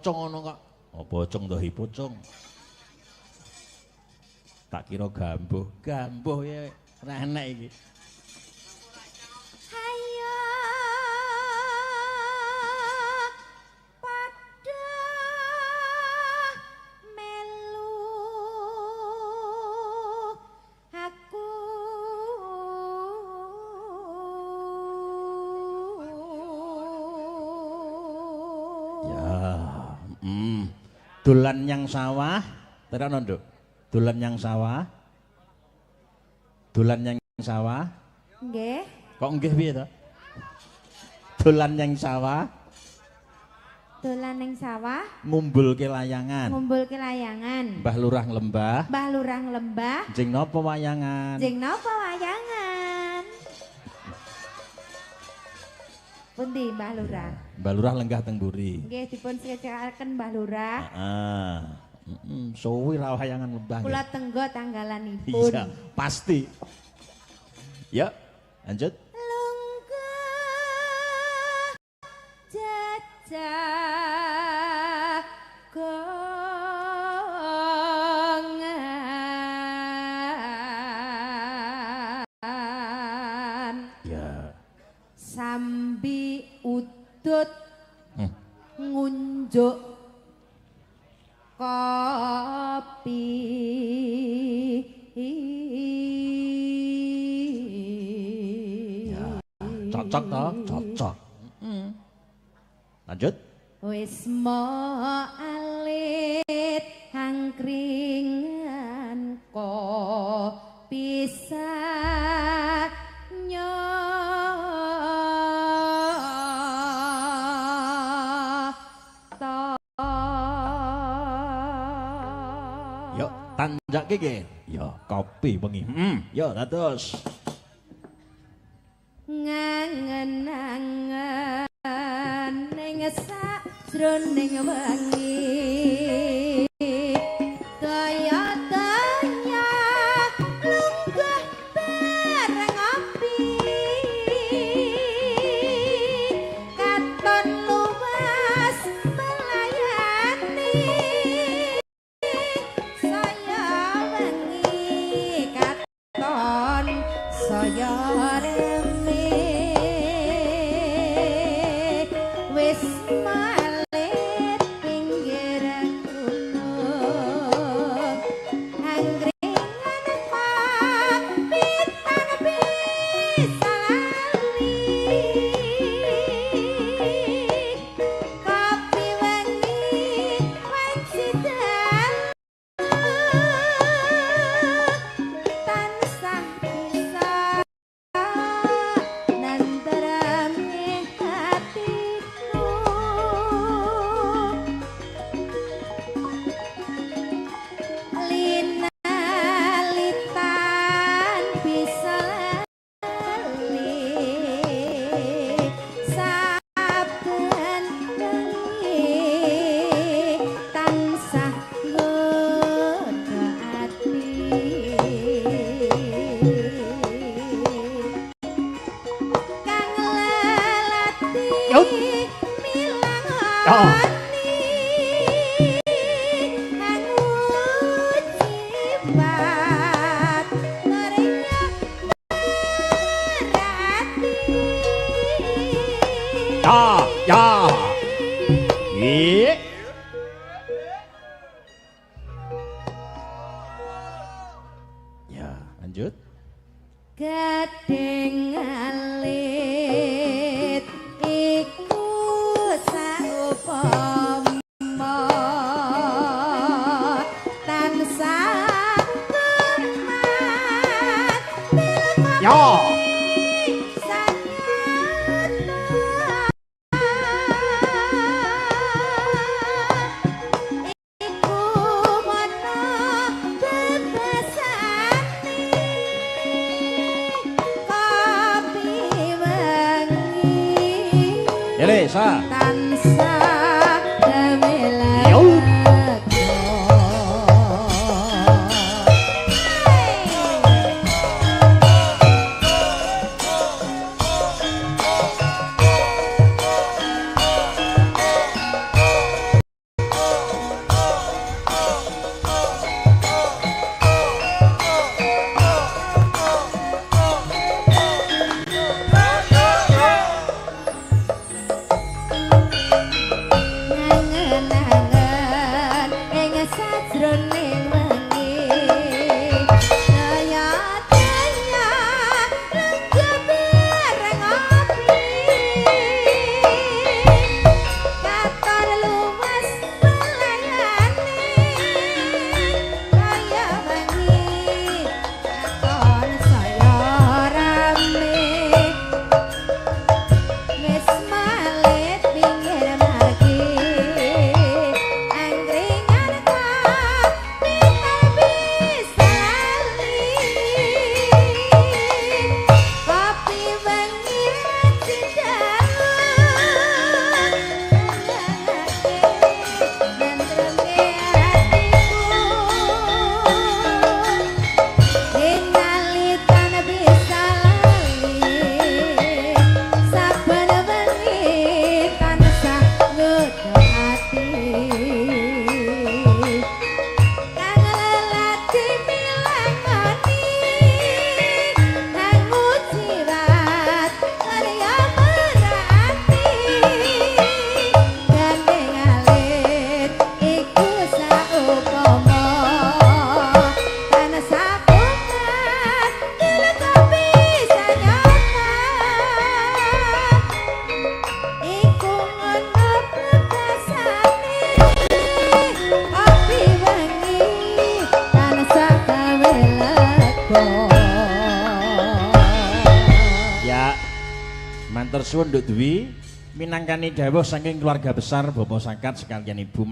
Pocong ngono kok. Oh, pocong to hi pocong. Tak kira gambuh. Gambuh ya ora enek iki. Hayo padha melu aku. Ya, Dolan nyang sawah, terono Nduk. Dolan nyang sawah. Dolan nyang sawah. Nggih. Kok nggih piye to? Dolan nyang sawah, Dolan ning sawah, ngumbulke layangan. Ngumbulke layangan. Mbah Lurah Lembah, Mbah Lurah Lembah, jeng napa wayangan? Jeng napa wayangan? Pundi Mbah Lurah? Mbah Lurah lenggah teng mburi. Nggih, dipun sekecakaken Mbah Lurah. Heeh. Suwi ra wayangan lembah. Kula tenggo tanggalanipun. Iya, pasti. Ya, lanjut. Lungguh jajagongan. Ya. Sambi udut ngunjuk kopi. Ya, cocok toh? Cocok. Lanjut. Wis mo alit angkringan kopi sanyoto. Yo, tanjake iki. Yo, kopi bengi. Yo, dados. Ngangen-angen ning sajroning wengi, daya-daya lunggah bareng ngopi, katon luas melayani saya wengi, katon saya reme. Wis malit pinggir gunung, angkringan kopi tan bisa lali, kopi wengi wanci dalu tansah bisa nentreme hatiku. Lina-litan bisa lali saben bengi, tansah nggodha ati. Kang lelati Yuk. milangoni angujibat ternya berati. Ya, ya. Iya. Ya, lanjut. Gading alit iku saupama tansah kemat Ya. sanyata. Iku mana bebasane kopi wengi Ele, sa. Tansah gawe Yo. Matur suwun Nduk Dwi minangkani dawuh saking keluarga besar Bapak Sakat sekalian Ibu.